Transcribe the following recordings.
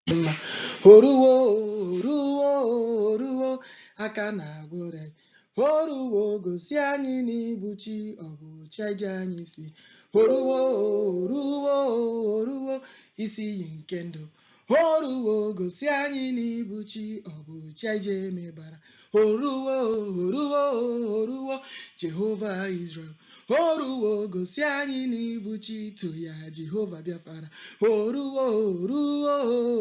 Mma oruwo, oruwo, oruwo, aka na-agwụre oruwo, gosi anyị n'ịbụ chi, ọ bụ chi ji anyị si oruwo, oruwo, oruwo, isi iyi nke ndụ oruwo, gosi anyị n'ịbụ chi, ọ bụ chi ji emebara oruwo, oruwo, oruwo, Jehova Israel oruwo, gosi anyị n'ịbụ chi, to ya Jehova Biafra oruwo, oruwo,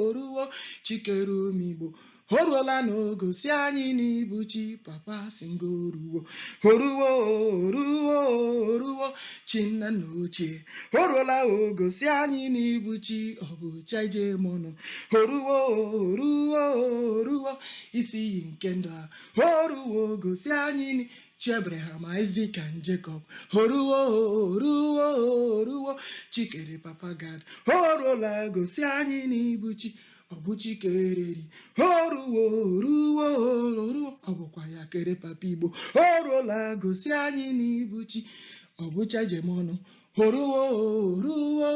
oruwo, chikere umigbo oruola na gosi anyị n'ịbụ chi, papa singo oruwo, oruwo, oruwo, oruwo, chi nna nna ochie oruola o, gosi anyị n'ịbụ chi, ọ bụ chi ije mọnụ oruwo, oruwo, oruwo, isi iyi nke ndụ a oruwo, gosi anyị chi Abraham, Isaac and Jacob oruwo, oruwo, oruwo, chikere papa Gad oruola, gosi anyị n'ịbụ chi, ọ bụ chi kereri oruwo, oruwo, oruwo, ọ bụkwa ya kere papa Igbo oruola, gosi anyị n'ịbụ chi, ọ bụ chi ejemọnụ oruwo, oruwo,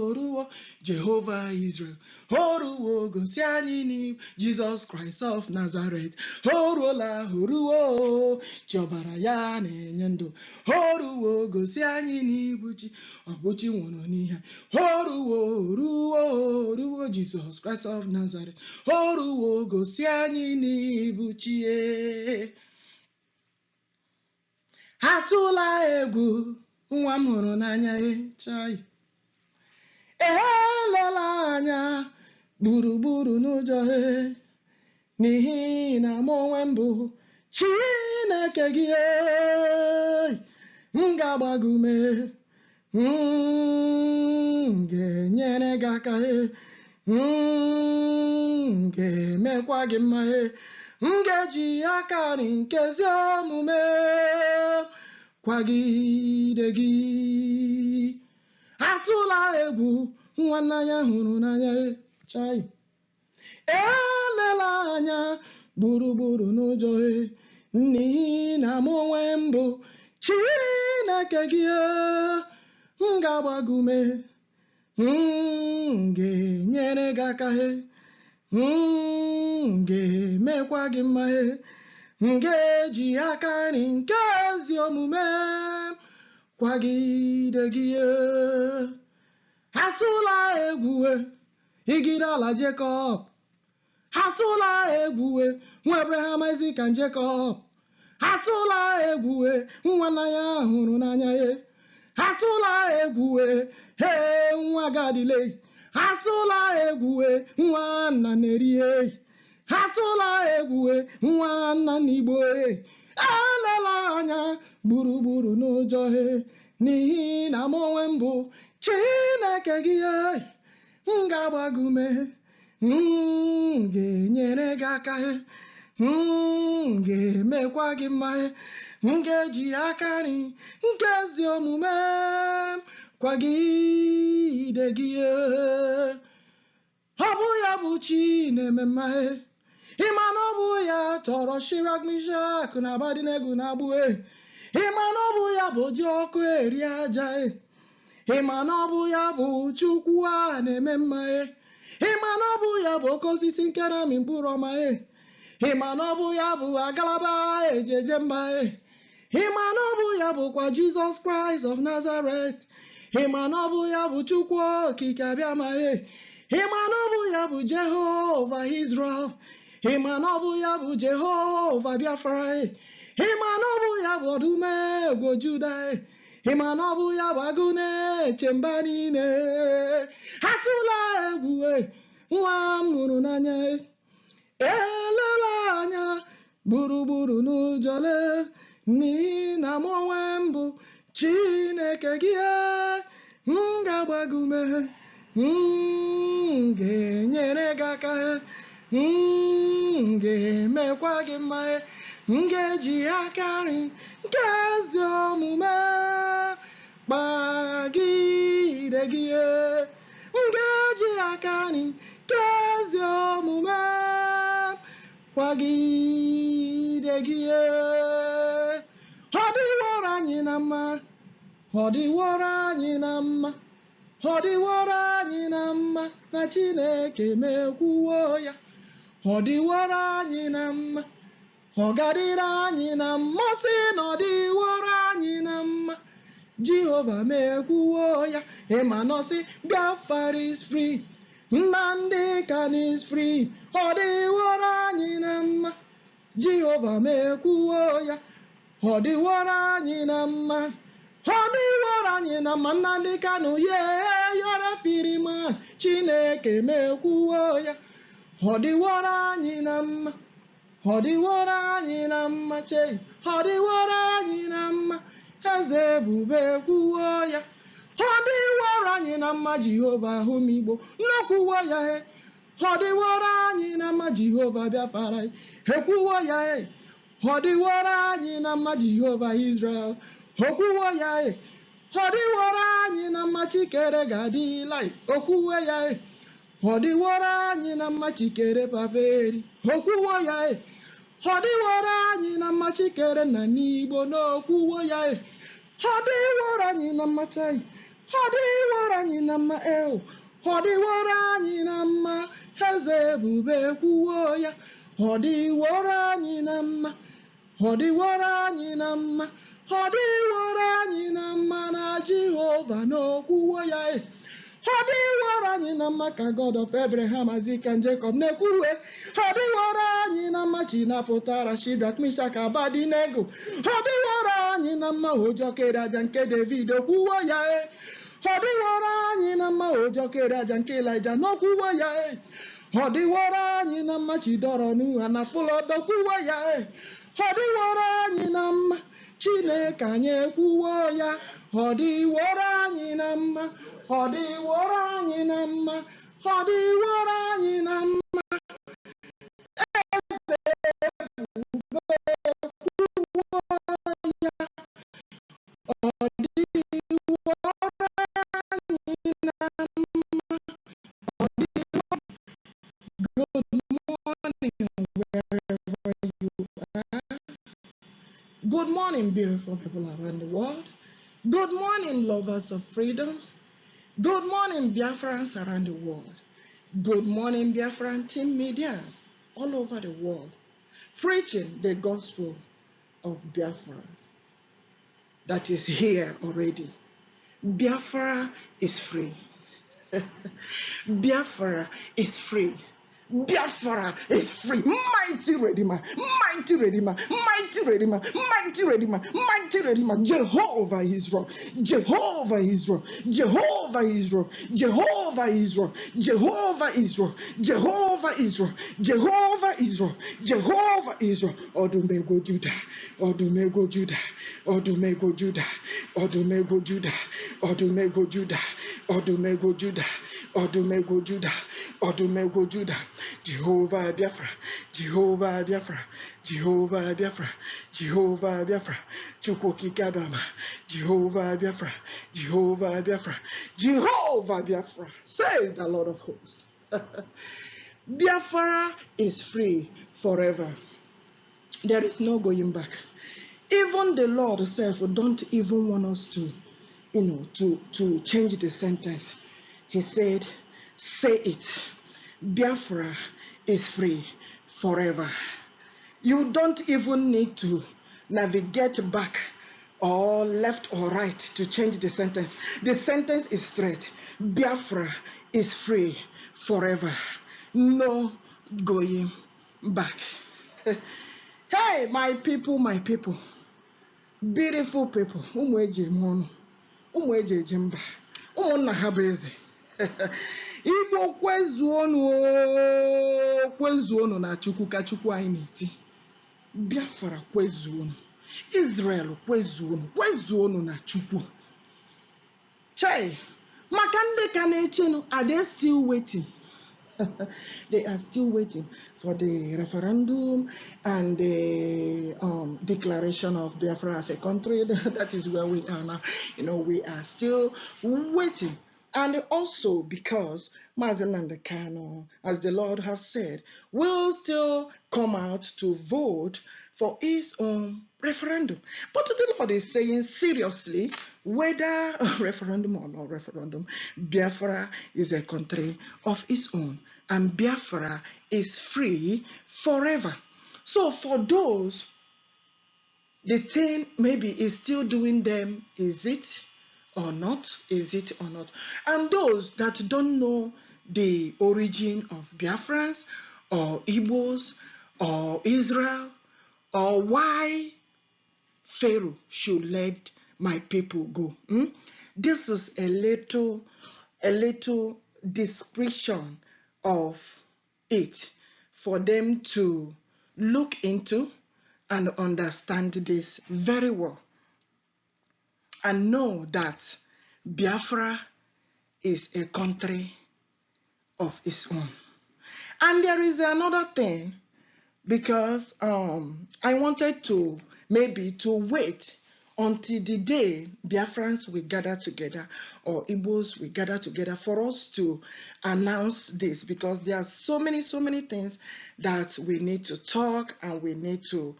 oruwo, Jehova Israel oruwo, gosi anyị n'ịbụ Jizọs Kraịst of Nazareth oruola, oruwo, chi ọbara ya na-enye ndụ oruwo, gosi anyị n'ịbụ chi, ọ bụ chi nwụrụ n'ihe oruwo, oruwo, oruwo, Jizọs Kraịst of Nazareth oruwo, gosi anyị n'ịbụ chi e. Atụla egwu, nwa m hụrụ n'anya e chai, elela anya gburugburu n'ụjọ e, n'ihi na mụ onwe m bụ Chineke gị e. M ga-agba gị ume, m ga-enyere gị aka e, m ga-emekwa gị mma e, m ga-eji aka nri nke ezi omume kwagide gị. Atụla egwu, nwanne ya hụrụ n'anya e chai, elela anya gburugburu n'ụjọ e, n'ihi na mụ onwe m bụ Chineke gị e. M ga-agba gị ume, m ga-enyere gị aka e, m ga-emekwa gị mma e, m ga-eji aka nri nke ezi omume kwagide gị e. Atụla egwu e, igide ala Jekọb, atụla egwu e, nwa Abraham, Isaac and Jacob, atụla egwu e, nwa nna ya hụrụ n'anya e, atụla egwu e, he nwa Gadile, atụla egwu e, nwa nna na-eri e, atụla egwu e, nwa nna n'Igbo e, elela anya gburugburu n'ụjọ e, n'ihi na mụ onwe m bụ Chineke gị e. M ga-agba gị ume, m ga-enyere gị aka e, m ga-emekwa gị mma e, m ga-eji aka nri nke ezi omume kwagide gị e. Ọ bụ ya bụ chi na-eme mma e, ịma na ọ bụ ya tọrọ Shirak, Mishak na Abednego na agbụ e, ịma na ọ bụ ya bụ ji ọkụ eri aja e, ịma na ọ bụ ya bụ Chukwu a na-eme mma e, ịma na ọ bụ ya bụ oke osisi nke na-amị mkpụrụ ọma e, ịma na ọ bụ ya bụ agalaba eji eje mba e, ịma na ọ bụ ya bụkwa Jizọs Kraịst of Nazareth, ịma na ọ bụ ya bụ Chukwu okike abịama e, ịma na ọ bụ ya bụ Jehova Israel, ịma na ọ bụ ya bụ Jehova Biafra e, ịma na ọ bụ ya bụ ọdụm egwu Juda e, ịma na ọ bụ ya bụ agụ na-eche mba niile. Atụla egwu e, nwa m hụrụ n'anya e, elela anya gburugburu n'ụjọ lee, n'ihi na mụ onwe m bụ Chineke gị e. M ga-agba gị ume, m ga-enyere gị aka e, m ga-emekwa gị mma e, m ga-eji aka nri nke ezi omume kpagide gị e, m ga-eji aka nri nke ezi omume kwagide gị e. Ọ dịworo anyị na mma, ọ dịworo anyị na mma, ọ dịworo anyị na mma. na Chineke mekwuo ya. Ọ dịworo anyị na mma, ọ gadịrị anyị na mma, sị na ọ dịworo anyị na mma. Jehova mekwuo ya. Ịma nọsị Biafra is free, Nnamdi Kanu is free. Ọ dịworo anyị na mma, Jehova mekwuo ya. Ọ dịworo anyị na mma, ọ dịworo anyị na mma. Nnamdi Kanu ye yọrọ free man, Chineke mekwuo ya. Ọ dịworo anyị na mma, ọ dịworo anyị na mma, chei, ọ dịworo anyị na mma. Eze ebube kwuo ya. Ọ dịworo anyị na mma. Jehova hụmigbo nnekwuwo ya e. Ọ dịworo anyị na mma. Jehova Biafra ekwuwo ya e. Ọ dịworo anyị na mma. Jehova Israel okwuwo ya e. Ọ dịworo anyị na mma. Chikere ga-adịla okwuwe ya e. Ọ dịworo anyị na mma. Chikere paperi okwuwo ya e. Ọ dịworo anyị na mma. Chikere na n'Igbo n'okwuwo ya e. Ọ dịworo anyị na mma, chai. Ọ dịworo anyị na mma eo. Ọ dịworo anyị na mma. Eze ebube kwuwo ya. Ọ dịworo anyị na mma, ọ dịworo anyị na mma, ọ dịworo anyị na mma na Jehova n'okwuwo ya e. Ọ dịworo anyị na mma ka God of Abraham, Isaac and Jacob na-ekwuwe. Ọ dịworo anyị na mma. Chi napụtara Shidrak, Mishak, Abednego. Ọ dịworo anyị na mma. Ojokere aja nke David okwuwo ya e. Ọ dịworo anyị na mma. Ojokere aja nke Elijah n'okwuwo ya e. Ọ dịworo anyị na mma. Chidọrọ n'ụha na fụlọdọ kwuwo ya e. Ọ dịworo anyị na mma. Chineke anyị ekwuwo ya. Ọ dịworo anyị na mma, ọ dịworo anyị na mma, ọ dịworo anyị na mma. Eze ebube kwuwo ya. Ọ dịworo anyị na mma. Ọ dịwo. Good morning, wherever you are. Good morning, beautiful people around the world. Good morning, lovers of freedom. Good morning, Biafrans around the world. Good morning, Biafran team medias all over the world, preaching the gospel of Biafra that is here already. Biafra is free. Biafra is free. Biafra is free. Mighty Redeemer, mighty Redeemer, mighty Redeemer, mighty Redeemer, mighty Redeemer. Jehovah Israel, Jehovah Israel, Jehovah Israel, Jehovah Israel, Jehovah Israel, Jehovah Israel, Jehovah Israel, Jehovah Israel. Odumego Judah, Odumego Judah, Odumego Judah, Odumego Judah, Odumego Judah, Odumego Judah, Odumego Judah, Odumego Judah, Jehovah Biafra, Jehovah Biafra, Jehovah Biafra, Jehovah Biafra, Chukwu Okike Abịama, Jehovah Biafra, Jehovah Biafra, Jehovah Biafra, says the Lord of hosts. Biafra is free forever. There is no going back. Even the Lord self don't even want us to change the sentence. He said, "Say it. Biafra is free forever." You don't even need to navigate back or left or right to change the sentence. The sentence is straight. Biafra is free forever. No going back. Hey, my people, my people, beautiful people, ụmụ eji eme ọnụ, ụmụ eji eje mba, ụmụnna ha bụ eze. Igbo kwezuonu o, kwezuonu na Chukwu ka Chukwu anyị na-eti. Biafra kwezuonu, Israel kwezuonu, kwezuonu na Chukwu. Chei, maka ndị ka na-echenụ, are they still waiting? They are still waiting for the referendum and the declaration of Biafra as a country. That is where we are now. We are still waiting. And also because Mazi Nnamdi Kanu, as the Lord have said, will still come out to vote for for his own referendum. But the Lord is saying seriously, whether referendum or no referendum, Biafra is a country of its own, and Biafra is free forever. So for those, the thing maybe is still doing them, is it or not? Is it or not? And those that don't know the origin of Biafrans or Igbos or Israel or why Pharaoh should let my people go. This is a little description of it for them to look into and understand this very well and know that Biafra is a country of its own. And there is another thing, because I wanted to maybe to wait until the day Biafrans will gather together or Igbos will gather together for us to announce this, because there are so many, so many things that we need to talk and we need to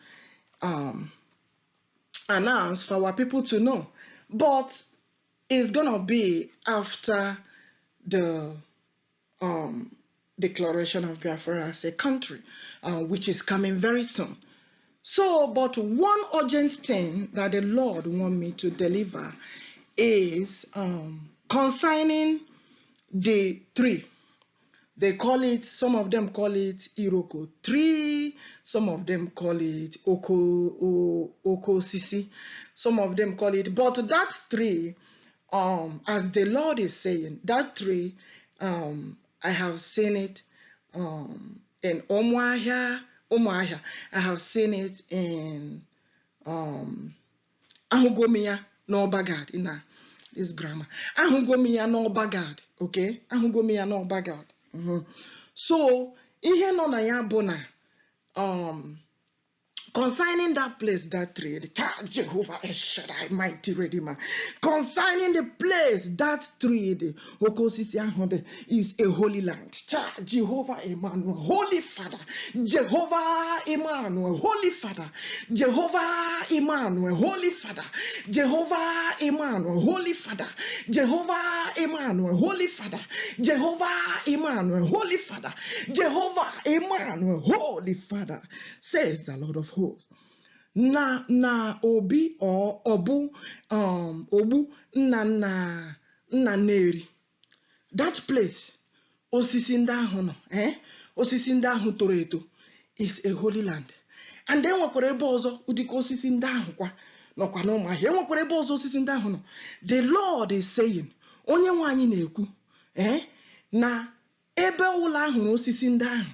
announce for our people to know. But it's gonna be after the declaration of Biafra as a country, which is coming very soon. So, but one urgent thing that the Lord want me to deliver is concerning the tree. They call it, some of them call it Iroko tree, some of them call it Oko Sisi, some of them call it, but that tree, as the Lord is saying, that tree, I have seen it in Umuahia, Umuahia. I have seen it in ahụgo m ya n'Ọbagad na this grammar. Ahụgo m ya n'Ọbagad, okay? Ahụgo m ya n'Ọbagad. So ihe nọ na ya bụ na concerning that place, that tree, Jehovah El Shaddai, mighty Redeemer, concerning the place, that tree, the oke osisi ahụ dị, is a holy land. Jehovah Emmanuel, Holy Father, Jehovah Emmanuel, Holy Father, Jehovah Emmanuel, Holy Father, Jehovah Emmanuel, Holy Father, Jehovah Emmanuel, Holy Father, Jehovah Emmanuel, Holy Father, Jehovah Emmanuel, Holy Father, says the Lord of hosts. Na obi or obu ogbu nna nna nna Neri, that place osisi ndị ahụ nọ, eh? Osisi ndị ahụ toro eto is a holy land. And e nwekwara ebe ọzọ ụdịka osisi ndị ahụ kwa nọkwa n'Ụmụahịa. E nwekwara ebe ọzọ osisi ndị ahụ nọ. The Lord is saying, onye nwe anyị na-ekwu, eh, na ebe ọbụla ahụrụ osisi ndị ahụ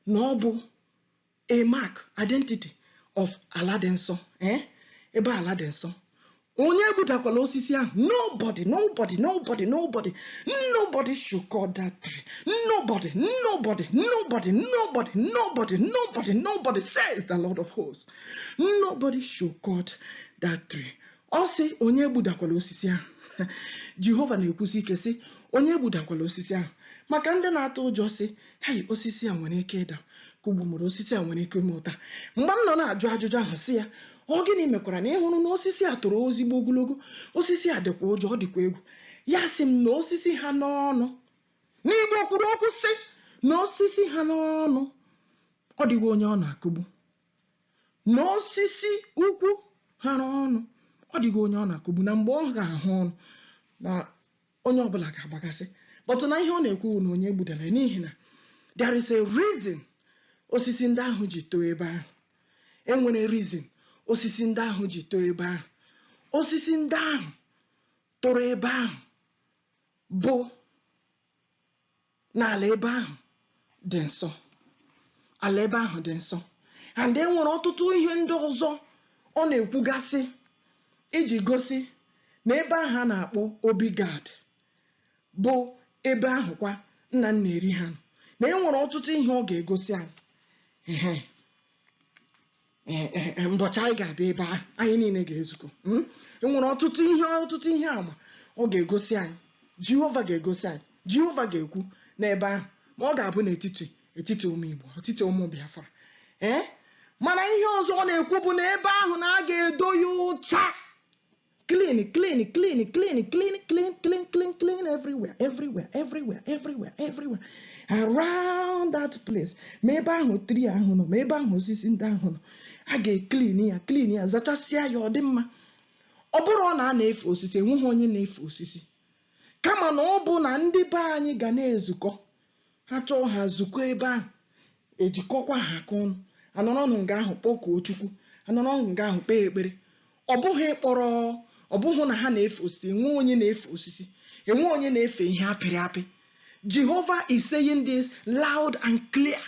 na ọ bụ a mark, identity of ala dị nsọ, eh? Ebe ala dị nsọ, onye egbudakwala osisi ahụ. Nobody, nobody, nobody, nobody, nobody should cut that tree. Nobody, nobody, nobody, nobody, nobody, nobody, nobody, says the Lord of hosts. Nobody should cut that tree. Ọ sị onye egbudakwala osisi ahụ. Jehova na-ekwusi ike sị onye egbudakwala osisi ahụ, maka ndị na-atụ ụjọ sị, "Hei, osisi a nwere ike ịda kụgbumuru, osisi a nwere ike ime ụta." Mgbe m nọ na-ajụ ajụjụ ahụ sị ya, ọ gịnị mekwara na ịhụrụ na osisi a toro ozigbo ogologo, osisi a dịkwa ụjọ, ọ dịkwa egwu? Ya sị m na osisi ha n'ọnụ n'Igbo kwuru okwu sị na osisi ha n'ọnụ, ọ dịghị onye ọ na-akụgbu, na osisi ukwu ha n'ọnụ, ọ dịghị onye ọ na-akụgbu, na mgbe ọ ga-ahụ ọnụ na onye ọbụla ga-agbagasị. But na ihe ọ na-ekwu na onye gbudara ya, n'ihi na there is a reason osisi ndị ahụ ji too ebe ahụ. Enwere reason osisi ndị ahụ ji too ebe ahụ. Osisi ndị ahụ toro ebe ahụ bụ n'ala ebe ahụ dị nsọ. Ala ebe ahụ dị nsọ. And e nwere ọtụtụ ihe ndị ọzọ ọ na-ekwugasị iji gosi na ebe ahụ a na-akpọ Obi Gad bụ ebe ahụ kwa nna nna eri ha nọ, na e nwere ọtụtụ ihe ọ ga-egosi anyị. Ehe. Ee, mbọchị anyị ga-abịa ebe ahụ, anyị niile ga-ezukọ. E nwere ọtụtụ ihe, ọtụtụ ihe àmà ọ ga-egosi anyị. Jehova ga-egosi anyị. Jehova ga-ekwu n'ebe ahụ, ma ọ ga-abụ n'etiti etiti ụmụ Igbo, etiti ụmụ Biafra. Ee, Mana ihe ọzọ ọ na-ekwu bụ na ebe ahụ na a ga-edo ya ụcha, clean, clean, clean, clean, clean, clean, clean, clean, clean everywhere, everywhere, everywhere, everywhere, everywhere around that place. Ma ebe ahụ tree ahụ nọ, ma ebe ahụ osisi ndị ahụ nọ, a ga-eclean ya, clean ya, zachasịa ya, ọ dị mma. Ọ bụrụ na a na-efe osisi, enweghị onye na-efe osisi, kama na ọ bụ na ndị be anyị ga na-ezukọ. Ha chọọ, ha zukọ ebe ahụ, ejikọkwa ha aka ọnụ, anọrọnụ nga ahụ kpọkuo Chukwu, anọrọnụ nga ahụ kpee ekpere. Ọ bụghị ịkpọrọ, ọ bụghị na ha na-efe osisi. Enwe onye na-efe osisi, enwe onye na-efe ihe apịrị apị. Jehovah is saying this loud and clear.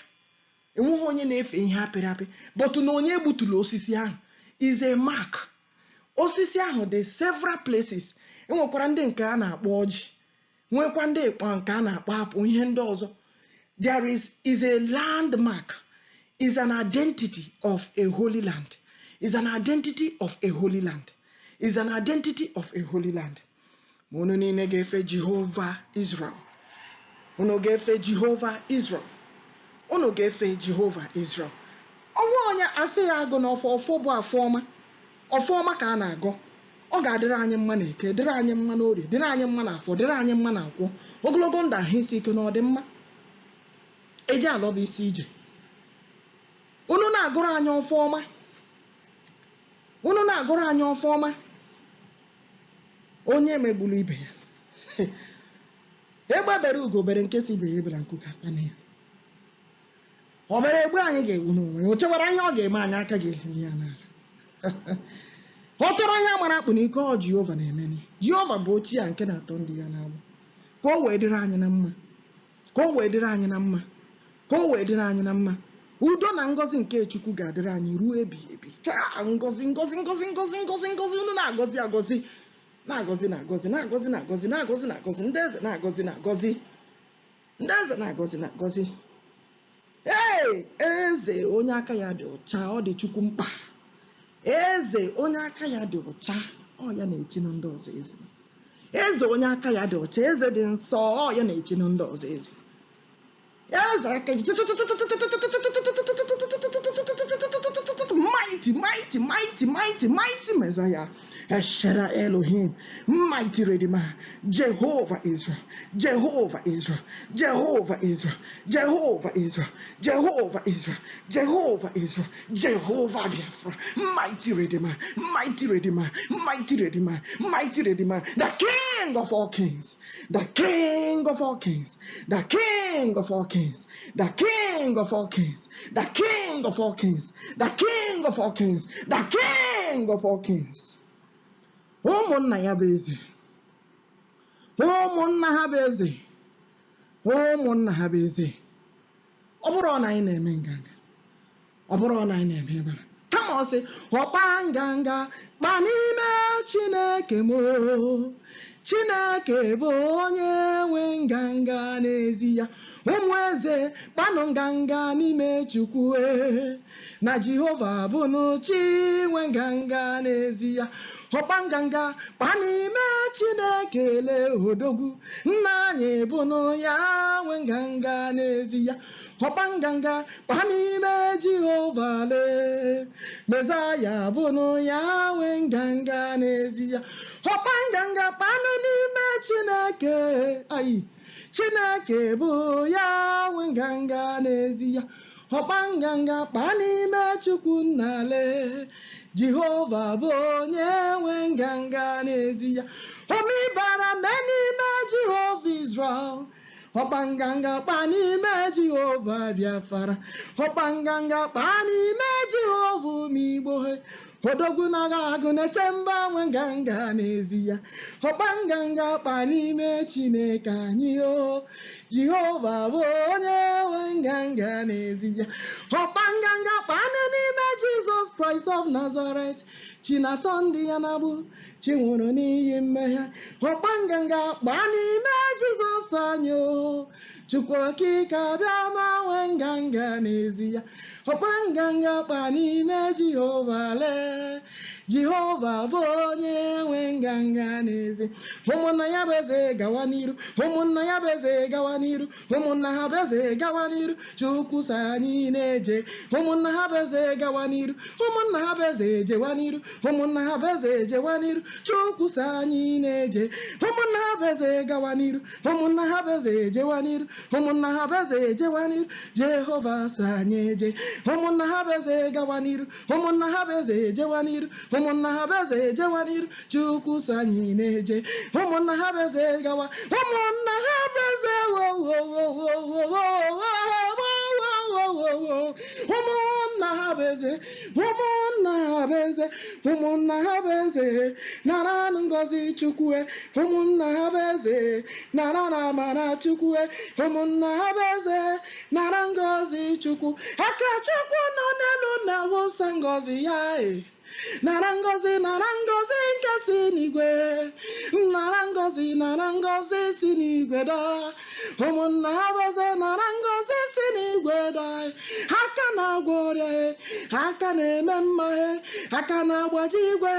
Enweghị onye na-efe ihe apịrị apị, but na onye gbuturu osisi ahụ is a mark. Osisi ahụ dị several places. Enwekwara ndị nke a na-akpọ ọjị, nwekwa ndị ịkpọ nke a na-akpọ apụ, ihe ndị ọzọ. There is a landmark, is an identity of a holy land, is an identity of a holy land, is an identity of a holy land. Ma unu niile ga-efe Jehova Israel, unu ga-efe Jehova Israel, unu ga-efe Jehova Israel. Ọnwa onye asị ya agụ n'ọfọ. Ọfọ bụ afọ ọma, ọfọ ọma ka a na-agọ. Ọ ga-adịrị anyị mma na Eke, dịrị anyị mma n'Orie, dịrị anyị mma na Afọ, dịrị anyị mma na Nkwọ, ogologo ndụ, ahụ isi ike na ọdịmma. Eji alọ bụ isi ije. Unu na-agụrụ anyị ọfọ ọma, unu na-agụrụ anyị ọfọ ọma. Onye megburu ibe ya, egbe bere ugo bere, nke si ibe ya ebela nku ka akpa ya. Ọ bere egbe anyị ga-egbu n'onwe ya. O chewara ihe ọ ga-eme anyị, aka ga-ehili ya n'ala. Ọ tọrọ ihe mara akpụ n'ike. Ọ Jehova na-emeni. Jehova bụ ochie a nke na-atọ ndị ya n'agbụ, ka o wee dịrị anyị na mma, ka o wee dịrị anyị na mma, ka o wee dịrị anyị na mma. Udo na ngọzi nke Chukwu ga-adịrị anyị ruo ebighị ebi. Chaa, ngọzi, ngọzi, ngọzi, ngọzi, ngọzi, ngọzi. Unu na-agọzi agọzi, na-agọzi, na-agọzi, na-agọzi, na-agọzi, na-agọzi, na-agọzi. Ndị eze na-agọzi, na-agọzi, ndị eze na-agọzi, na-agọzi. Ee, eze onye aka ya dị ọcha, ọ dị Chukwu mkpa. Eze onye aka ya dị ọcha, ọ ya na-echinụ ndị ọzọ eze. Eze onye aka ya dị ọcha, eze dị nsọ, ọ ya na-echinụ ndị ọzọ eze. Eze aka, mighty, mighty, mighty, mighty, mighty Messiah, Eshera Elohim, mighty Redeemer, Jehovah Israel, Jehovah Israel, Jehovah Israel, Jehovah Israel, Jehovah Israel, Jehovah Israel, Jehovah Biafra, mighty Redeemer, mighty Redeemer, mighty Redeemer, mighty Redeemer, the King of all kings, the King of all kings, the King of all kings, the King of all kings, the King of all kings, the King of all kings, the King of all kings. Ụmụnna ya bụ eze, ụmụnna ha bụ eze, ụmụnna ha bụ eze. Ọ bụrụ na anyị na-eme nganga, ọ bụrụ na anyị na-eme ịbara, kama ọ sị ọkpa nganga kpa n'ime Chineke m. Chineke bụ onye nwe nganga n'ezi ya. Ụmụ eze, kpanụ nganga n'ime Chukwu e, na Jehova bụ chi nwe nganga n'ezi ya. Ọkpa nganga kpa n'ime Chineke. Lee odogwu nna anyị bụnụ ya nwe nganga n'ezi ya. Ọkpa nganga kpa n'ime Jehova. Lee Mezaya bụnụ ya nwe nganga n'ezi ya. Ọkpa nganga kpanụ n'ime Chineke ayi. Chineke bụ ya nwe nganga n'ezi ya. Ọkpa nganga kpa n'ime Chukwu nnale. Jehova bụ onye nwe nganga n'ezi ya. Omibara mbe n'ime Jehova Israel. Ọkpa nganga kpa n'ime Jehova Biafra. Ọkpa nganga kpa n'ime Jehova ụmụ Igbo. Odogwu na-agha agụ na-eche mba nwe nganga n'ezi ya. Ọkpa nganga kpa n'ime Chineke anyị o. Jehova bụ onye nwe nganga n'ezi ya. Ọkpa nganga kpanụ n'ime Jizọs Kraịst of Nazareth, Chinatọ ndị ya na-agbụ, chi nwụrụ n'ihi mmehie. Ọkpa nganga kpa n'ime Jizọs anyị o. Chukwu Okike abịa ma nwe nganga n'ezi ya. Ọkpa nganga kpa n'ime Jehova. Lee. Jehova bụ onye nwe nganga n'eze. Ụmụnna ya bụ eze, gawa n'iru. Ụmụnna ya bụ eze, gawa n'iru. Ụmụnna ha bụ eze, gawa n'iru. Chukwu so anyị na-eje. Ụmụnna ha bụ eze, gawa n'iru. Ụmụnna ha bụ eze, jewa n'iru. Ụmụnna ha bụ eze, jewa n'iru. Chukwu so anyị na-eje. Ụmụnna ha bụ eze, gawa n'iru. Ụmụnna ha bụ eze, jewa n'iru. Ụmụnna ha bụ eze, jewa n'iru. Jehova so anyị eje. Ụmụnna ha bụ eze, gawa n'iru. Ụmụnna ha bụ eze, jewa n'iru. Ụmụnna ha bụ eze, jewa n'iru. Chukwu so anyị na-eje. Ụmụnna ha bụ eze, gawa. Ụmụnna ha bụ eze, wo wo wo wo wo wo wo wo wo wo. Ụmụnna ha bụ eze, ụmụnna ha bụ eze, ụmụnna ha bụ eze, nara ngọzi Chukwu. Ụmụnna ha bụ eze, nara na amara Chukwu. Ụmụnna ha bụ eze, nara ngọzi Chukwu. Aka Chukwu nọ n'elu na-awụsa ngọzi ya e. Nara ngọzi, nara ngọzi nke si n'igwe. Nara ngọzi, nara ngọzi si n'igwe daa. Ụmụnna ha bụ eze, nara ngọzi si n'igwe daa. Aka na-agwọ ọrịa e, aka na-eme mma e, aka na-agbaji igwe,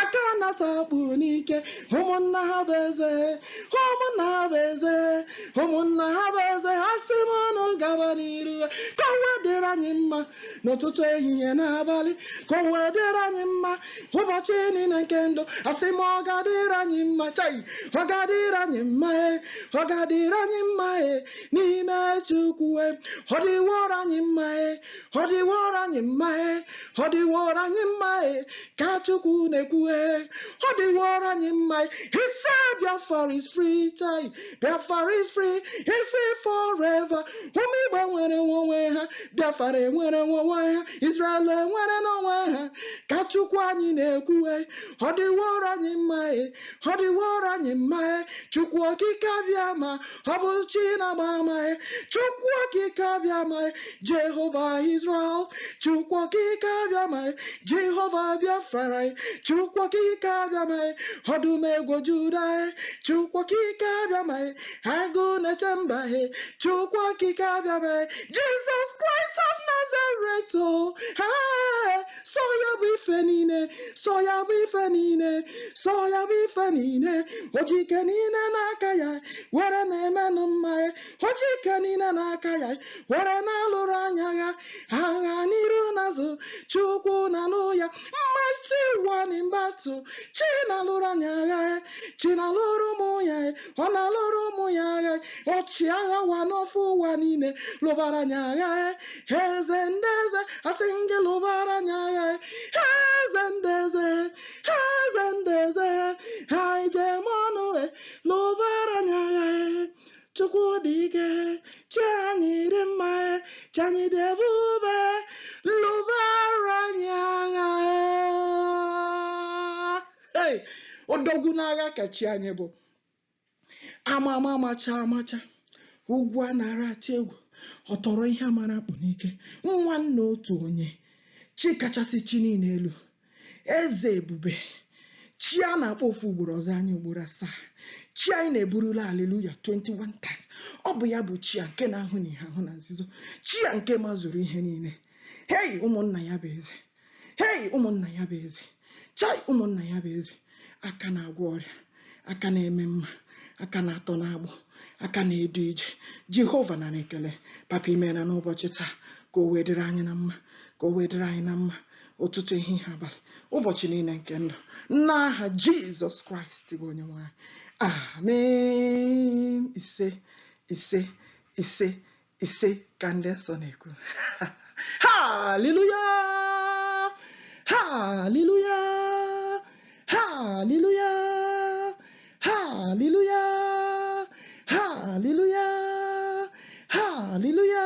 aka na-ata akpụ n'ike. Ụmụnna ha bụ eze, ụmụnna ha bụ eze, ụmụnna ha bụ eze. Ha sị m unu gaba n'iru, ka o wee dịrị anyị mma n'ụtụtụ, ehihie na abalị, ka o wee dịrị anyị mma ụbọchị niile nke ndụ. Asị m ọ ga-adịrị anyị mma, chai, ọ ga-adịrị anyị mma e, ọ ga-adịrị anyị mma e n'ime Chukwu e. Ọ dịworo anyị mma e, ọ dịworo anyị mma e, ọ dịworo anyị mma e, ka Chukwu na-ekwu e. Ọ dịworo anyị mma e. He said Biafra is free, chai, Biafra is free, is free forever. Ụmụ Igbo nwere onwe ha, Biafra enwere onwe ha, Israel enwere n'onwe ha, ka Chukwu anyị na-ekwu e. Ọ dịworo anyị mma e, ọ dịworo anyị mma e. Chukwu Okike abịa ma ọ bụ chi na-agba ama e. Chukwu Okike abịa ma e, Jehova Israel. Chukwu Okike abịa ma e, Jehova Biafra e. Chukwu Okike abịa ma e, ọdụm egwu Juda e. Chukwu Okike abịa ma e, agụ na-eche mba e. Chukwu Okike abịa ma e, Jesus Christ of Nazareth o. Ah, sọ ya bụ ife niile, sọ ya bụ ife niile, sọ ya bụ ife niile. Ojike niile n'aka ya were na-emenụ mma ya. Ojike niile n'aka ya were na-alụrụ anya ya agha n'iru n'azụ. Chukwu na-alụ ya, mighty one in battle. Chi na-alụrụ anya agha, Chi na-alụrụ ụmụ ya, ọ na-alụrụ ụmụ ya agha. Ọchịagha wa n'ofe ụwa niile, lụbara anya agha. Eze ndị eze, asị gị lụbara anya agha. Eze ndị eze, eze ndị eze, ha ije m ọnụ, lụbara anya agha. Chukwu dị ike, Chi anyị dị mma, Chi anyị dị ebube, lụbara anyị agha. Hey, odogwu n'agha ka Chi anyị bụ. Ama ama, amacha amacha, ugwu a nara atụ egwu, ọ tọrọ ihe amara akpụ n'ike, nwanne otu onye, chi kachasị chi niile elu, eze ebube, chi a na-akpọ ofu ugboro ọzọ anyị ugboro asaa, chi anyị na-eburula aleluya 21 times. Ọ bụ ya bụ chi a nke na-ahụ na ihe ahụ na nzuzo, chi a nke mazuru ihe niile. Hei, ụmụnna ya bụ eze. Hei, ụmụnna ya bụ eze. Chai, ụmụnna ya bụ eze. Aka na-agwọ ọrịa, aka na-eme mma, aka na-atọ n'agbụ, aka na-edu ije. Jehova nara ekele. Papa, imeela n'ụbọchị taa. Ka o wee dịrị anyị na mma, ka o wee dịrị anyị na mma, ụtụtụ, ehihie, abalị, ụbọchị niile nke ndụ, n'aha Jizọs Kraịst bụ onye nwe anyị, amen. Ise, ise, ise, ise, ka ndị nsọ na-ekwu. Haleluya, haleluya, haleluya, haleluya, haleluya, haleluya,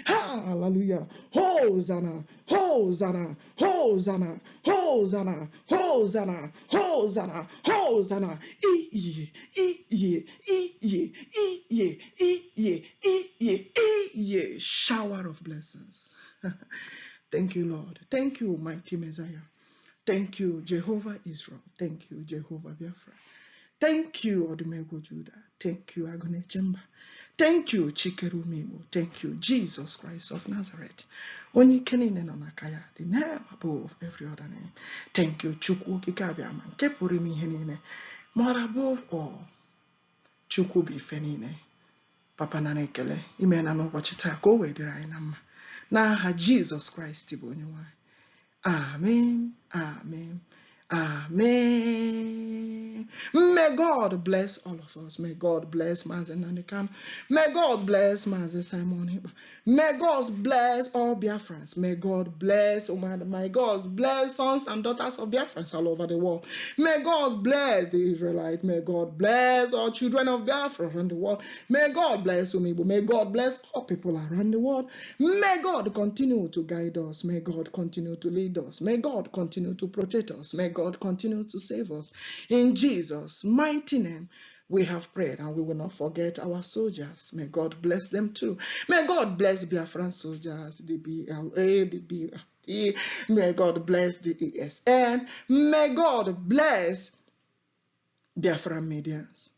haleluya. Hosanna, hosanna, hosanna, hosanna, hosanna, hosanna, hosanna. Iye, iye, iye, iye, iye, iye, iye. Shower of blessings. Thank you, Lord. Thank you, mighty Messiah. Thank you, Jehovah Israel. Thank you, Jehovah Biafra. Thank you, Odumegwu Judah. Thank you, Agunechemba. Thank you, Chikere ụmụ Igbo. Thank you, Jesus Christ of Nazareth. Onye ike niile nọ n'aka ya, the name above every other name. Thank you, Chukwu Okike Abịama, nke pụrụ ime ihe niile. More above all, Chukwu bụ ife niile. Papa, nara ekele, imeela n'ụbọchị taa ka o wee dịrị anyị na mma. N'aha Jizọs Kraịst bụ onye nwe anyị. Amen. Amen. Amen. May God bless all of us. May God bless Mazi Nnamdi Kanu. May God bless Mazi Simon Ekpa. May God bless all Biafrans. May God bless Umar. May God bless sons and daughters of Biafrans all over the world. May God bless the Israelites. May God bless all children of Biafra around the world. May God bless ụmụ Igbo. May God bless all people around the world. May God continue to guide us. May God continue to lead us. May God continue to protect us. May God continue to save us. In Jesus' mighty name, we have prayed, and we will not forget our soldiers. May God bless them too. May God bless Biafran soldiers, the BLA, the BFD. May God bless the ESN. May God bless Biafran medians.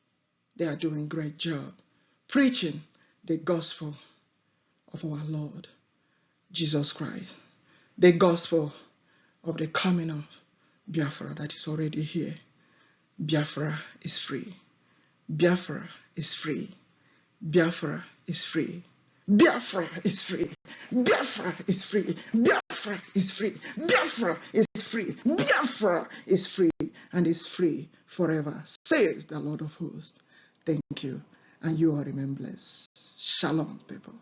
They are doing great job preaching the gospel of our Lord Jesus Christ, the gospel of the coming of Biafra that is already here. Biafra is free. Biafra is free. Biafra is free. Biafra is free. Biafra is free. Biafra is free. Biafra is free. Biafra is free and is free forever, says the Lord of hosts. Thank you. And you all remain blessed. Shalom, people.